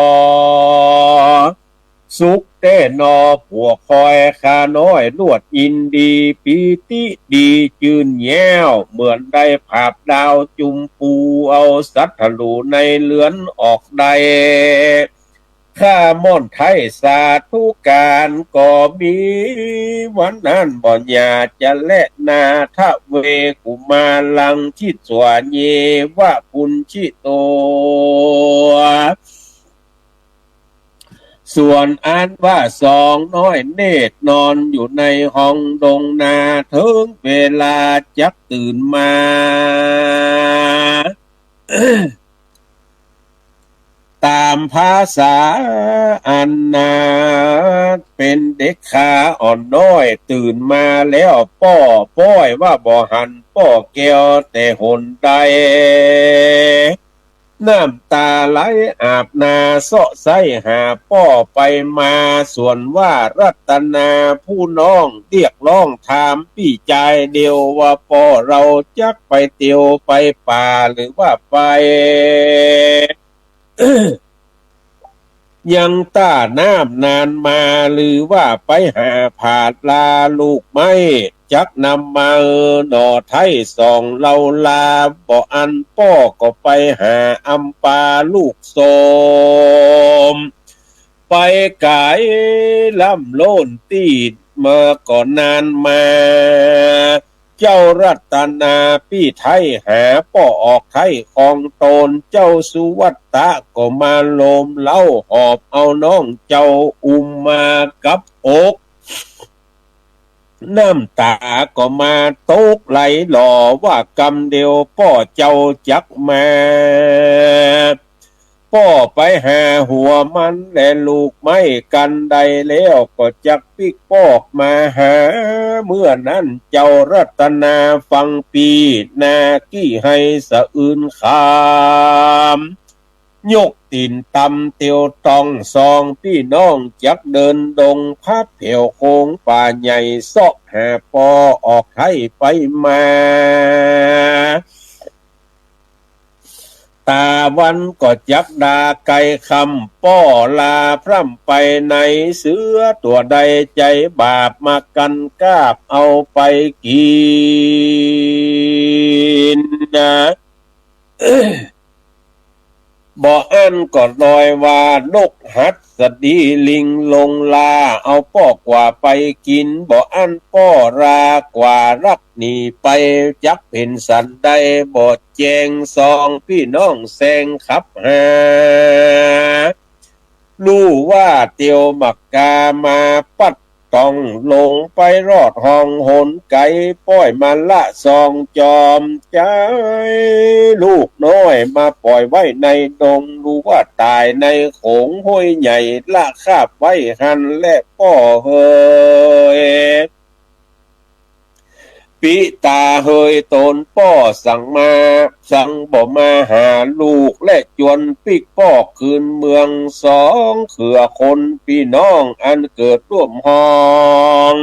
สุขแต๊หนอผัวคอย ข้าน้อยลวดอินดี ปีติดีจื้นแย้ว เหมือนได้ผาบดาวจุมปู เอาสัตว์ทะลูในเฮือนออกได้ ข้าม่อนไท้สาธุก๋านก็มี วันนั้นบ่หย่าจะแลนา ทะเวกุมารัง ทิสวาเยวะปุญญิโต ส่วนอันว่าสองน้อยเนตรนอนอยู่ในห้องดงนา เถิงเวลาจักตื่นมา ต๋ามภาษาอันนาเป๋นเด็กขาอ่อนน้อย ตื่นมาแล้วป้อป้อยว่าบ่หันป้อแก้วแต่หนใด น้ำต๋าไหลอาบหน้าเซาะใส้หาป้อไปมา ส่วนว่ารัตนาผู้น้องเรียกร้องถามปี้จายเดียวว่า ป้อเฮาจักไปเตียวไปป่าหรือว่าไป ยังต้าน้ำนานมา หรือว่าไปหาผาดลาลูกไม้ จักนำมาเออหน่อไท้สองเฮาลา บ่อันป้อก็ไปหาอำปาลูกโสม ไปก๋ายล้ำโล้นตี้เมื่อก่อนนานมา เจ้ารัตนาปี้ไท้หาป้อออกไท้ของต๋น เจ้าสุวัตตะก็มาโลมเล้า หอบเอาน้องเจ้าอุ้มมากับอก น้ำต๋าก็มาตกไหลหล่อ ว่ากำเดียวป้อเจ้าจักมา ป้อไปหาหัวมันและลูกไม้กั๋นได้แล้ว ก็จักปิ๊กปอกมาหา เมื่อนั้นเจ้ารัตนาฟังปี้นากี้ไห้สะอื้นคราม ยกตี๋นตำเตียวตอง สองปี้น้องจักเดินดง พับแผวโขงป่าใหญ่ เซาะหาป้อออกไท้ไปมา ต๋าวันก็จักดาไกลค่ำ ป้อลาพร่ำไปใน เสือตั๋วใดใจ๋บาป มากั๋นกาบเอาไปกิ๋นนะ บ่อั้นก็ลอยว่า นกหัสดีลิงลงลา เอาป้อกว่าไปกิ๋น บ่อั้นป้อลากว่าลักหนีไป จักเป๋นสันใดบ่แจ้ง สองปี้น้องแซงขับหา ลู่ว่าเตียวหมากกามาปัด ต้องลงไปรอดห้องหนไก๋ ป้อยมาละสองจอมใจ๋ ลูกน้อยมาป่อยไว้ในดง ลู่ว่าต๋ายในโขงห้วยใหญ่ ละคาบไว้หั้นแลป้อเหย ปิต๋าเหย ตนป้อสังมา สังบ่มาหาลูก และจวนปิ๊กป้อคืนเมือง สองเขือคนปี้น้องอันเกิดร่วมห้อง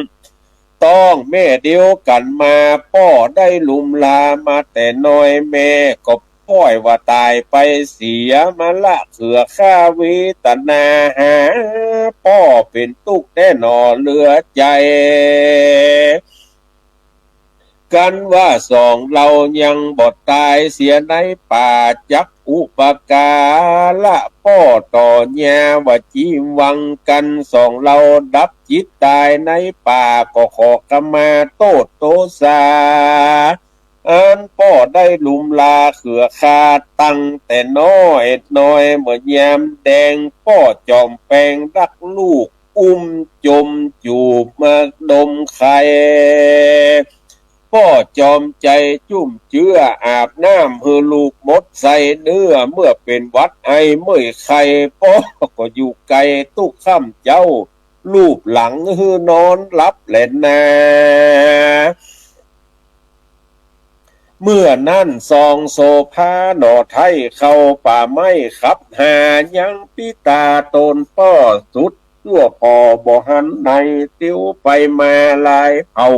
ต้องแม่เดียวกั๋นมา ป้อได้ลุมลามาแต่น้อย แม่ก็ป้อยว่าต๋ายไปเสีย มาละเขือข้าเวตนา หาป้อเป๋นตุ๊กข์แต๊หนอเหลือใจ๋ กั๋นว่าสองเฮายังบ่ต๋ายเสียในป่า จักอุปก๋าระป้อต่อญา ว่าจีวังกั๋น สองเฮาดับจิตต๋ายในป่า ก็ขอขมาโต้ษโตษา อันป้อได้ลุมลาเขือข้าตั้งแต่น้อยน้อย เมื่อยามแดงป้อจอมแปงรักลูก อุ้มจมจูบมาดมไข่ ป้อจอมใจ๋จุ่มเจื้ออาบน้ำหื้อลูกหมดใส่เนื้อ เมื่อเป๋นหวัดไอเมื่อยไข้ ป้อก็อยู่ไก๋ตุ๊กค่ำเจ๊า ลูบหลังหื้อนอนหลับแลนา เมื่อนั้นสองโสภาหน่อไท้เข้าป่าไม้ขับหา ยังปิต๋าตนป้อสุด ชั่วผ่อบ่หันใน เตียวไปมาหลายเผ่า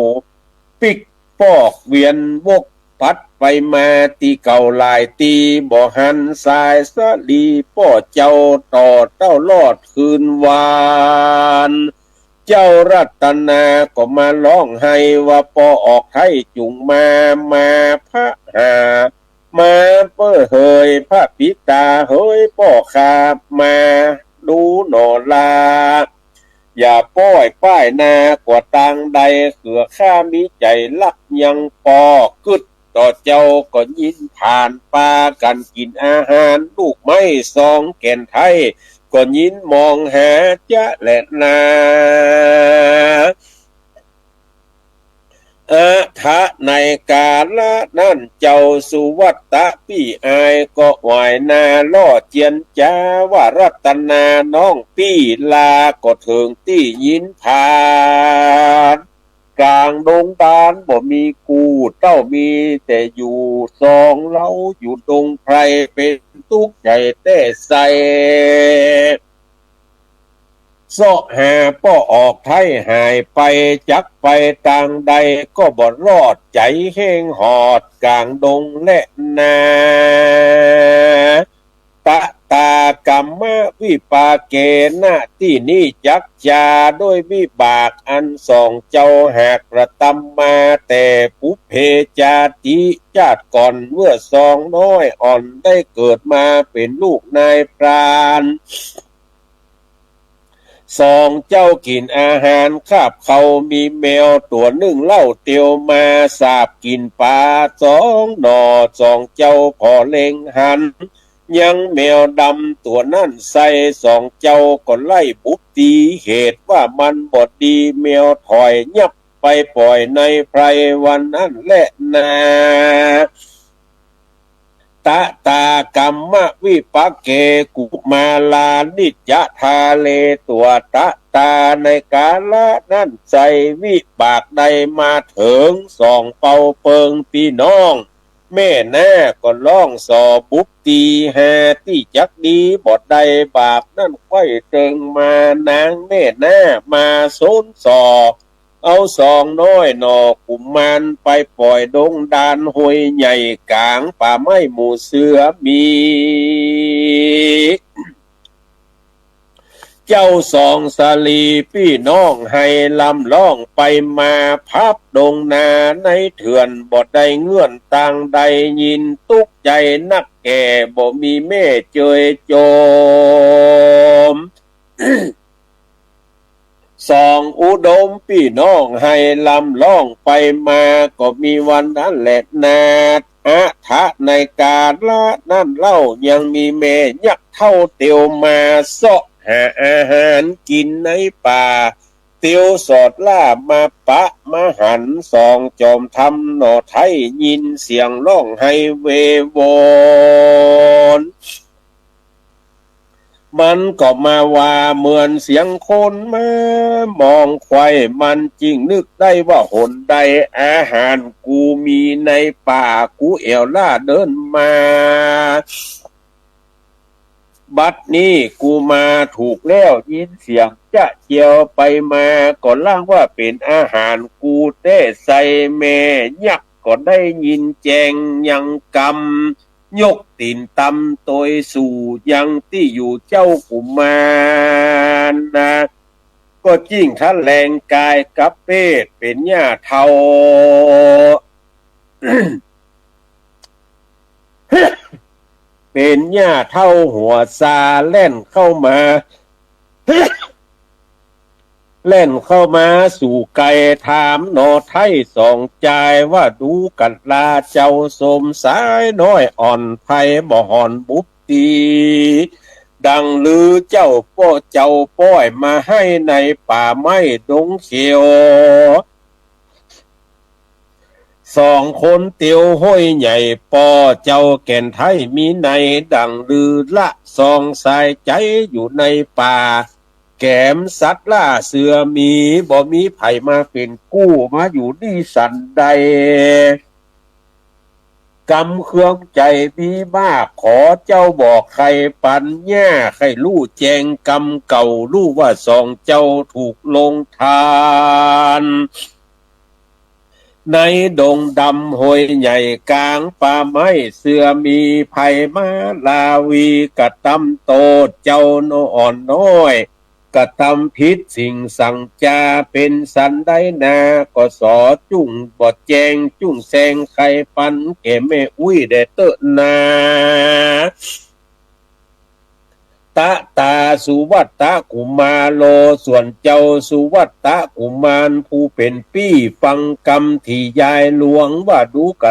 ปิ๊กปอกเวียนวกปัดไปมาตี้เก่าหลายตี้ บ่หันสายสะหลีป้อเจ้า ต่อเต้ารอดคืนวาน เจ้ารัตนาก็มาฮ้องไห้ว่า ป้อออกไท้จุ่งมา มาพระหา มาเป้อเหย พระปิต๋าเหย ป้อข้ามาดูหน่อลา อย่าป้อยป้ายหน้ากว่าตางใด เขือข้ามีใจ๋ฮักยังป้อ กึ๊ดต่อเจ้าก็ยินผ่าน ปากั๋นกิ๋นอาหารลูกไม้สองแก่นไท้ ก็ยินมองหาจะแลนา อะถะ ในกาละนั้นเจ้าสุวัตตะปี้อายก็หวายหน้าล่อเจียนจ๋าว่า รัตนาน้องปี้ลาก็เถิงตี้ยินผ่าน ก๋างดงดานบ่มีกู้ เต้ามีแต่อยู่สองเฮา อยู่ดงไพรเป๋นตุ๊กข์ใจ๋แต๊ใส่ เซาะหาป้อออกไท้หายไป จักไปตางใดก็บ่รอด ใจ๋แห้งหอดก๋างดงแลนา ตะตากัมมะวิปาเกนะ ตี้นี้จักจาด้วยวิบากอันสองเจ้าหากกระตำมาแต่ปุพเพจาติ จาติก่อนเมื่อสองน้อยอ่อนได้เกิดมาเป๋นลูกนายพราน สองเจ้ากิ๋นอาหารคาบเข้า มีแมวตั๋วนึ่งเล่าเตียวมา สาบกิ๋นป๋าสองหน่อ สองเจ้าผ่อเล็งหัน ยังแมวดำตั๋วนั้นใส่ สองเจ้าก็ไล่บุบตี๋ เหตุว่ามันบ่ดี แมวถอยยับไปป่อยในไพรวันนั้นแลนา ตะตากัมมะวิปาเก กุมารานิจจะทาเล ตั๋วตะตา ในกาละนั้นใส่ วิบากได้มาเถิงสองเปาเปิงปี้น้อง แม่นาคก็ร้องส่อบุพตี หาตี้จักดีบ่ได้บาป นั้นใค่เติงมานางแม่นาคมาสนส่อ เอาสองน้อยหน่อกุมาร ไปป่อยดงดารห้วยใหญ่ ก๋างป่าไม้หมู่เสือหมี เจ้าสองสาลีปี้น้องไห้ลำร้องไปมา พับดงนาในเถื่อน บ่ได้เงื่อนตางใด ยินตุ๊กใจ๋นักแก่ บ่มีแม่เจยโจม สองอุดมปี้น้องไห้ลำร้องไปมา ก็มีวันนั้นแหละนา อะถะในกาละนั้นเล่า ยังมีแม่ยักษ์เฒ่าเตียวมาเซาะหาอาหารกิ๋นในป่า เตียวสอดล่ามาปะมาหัน สองจอมธรรมหน่อไท้ ยินเสียงร้องไห้เววอน มันก็มาว่าเหมือนเสียงคนมามองใคว่ มันจึงนึกได้ว่าหนใด อาหารกูมีในป่า กูแอ่วล่าเดินมา บัดนี้กูมาถูกแล้ว ยินเสียงจะเจียวไปมา ก็ล่างว่าเป๋นอาหารกูแต๊ไส้ แม่ยักษ์ก็ได้ยินแจ้งยังกำ ยกตี๋นตำโตยสู่ยังตี้อยู่เจ้ากุมารนา ก็จึงทะแหลงกายกับเพศเป๋นหญ้าเฒ่า เป๋นหญ้าเฒ่าหัวซา แล่นเข้ามา แล่นเข้ามาสู่ใก้ ถามหน่อไท้สองจายว่า ดูกะลาเจ้าสมสายน้อยอ่อนไพบ่ห่อนบุพตี ดังลือเจ้าป้อ เจ้าป้อยมาไห้ในป่าไม้ดงเขียว สองคนเตียวห้วยใหญ่ ป้อเจ้าแก่นไท้มีใน ดังลือละสองสายใจ๋อยู่ในป่า แก๋มสัตว์ล่าเสือหมี บ่มีใผมาเป๋นกู้ มาอยู่นี่สันใด กำเคืองใจ๋มีมาก ขอเจ้าบอกไขปั๋ญญา ใค่ฮู้แจ้งกำเก่า ฮู้ว่าสองเจ้าถูกลงทาน ในดงดำห้วยใหญ่ก๋างป่าไม้เสือหมี ใผมาลาวีกระตำโต้ษ เจ้าหน่ออ่อนน้อย กระตำผิดสิ่งสั่งจา เป๋นสันใดนา ก็สอจุ่งบ่แจ้ง จุ่งแซงไขปั๋ญแก่แม่อุ๊ยแด่เต๊อะนา ตะตาสุวัตตะกุมารโล ส่วนเจ้าสุวัตตะกุมารผู้เป๋นปี้ ฟังกำตี้ยายหลวงว่า ดูกะ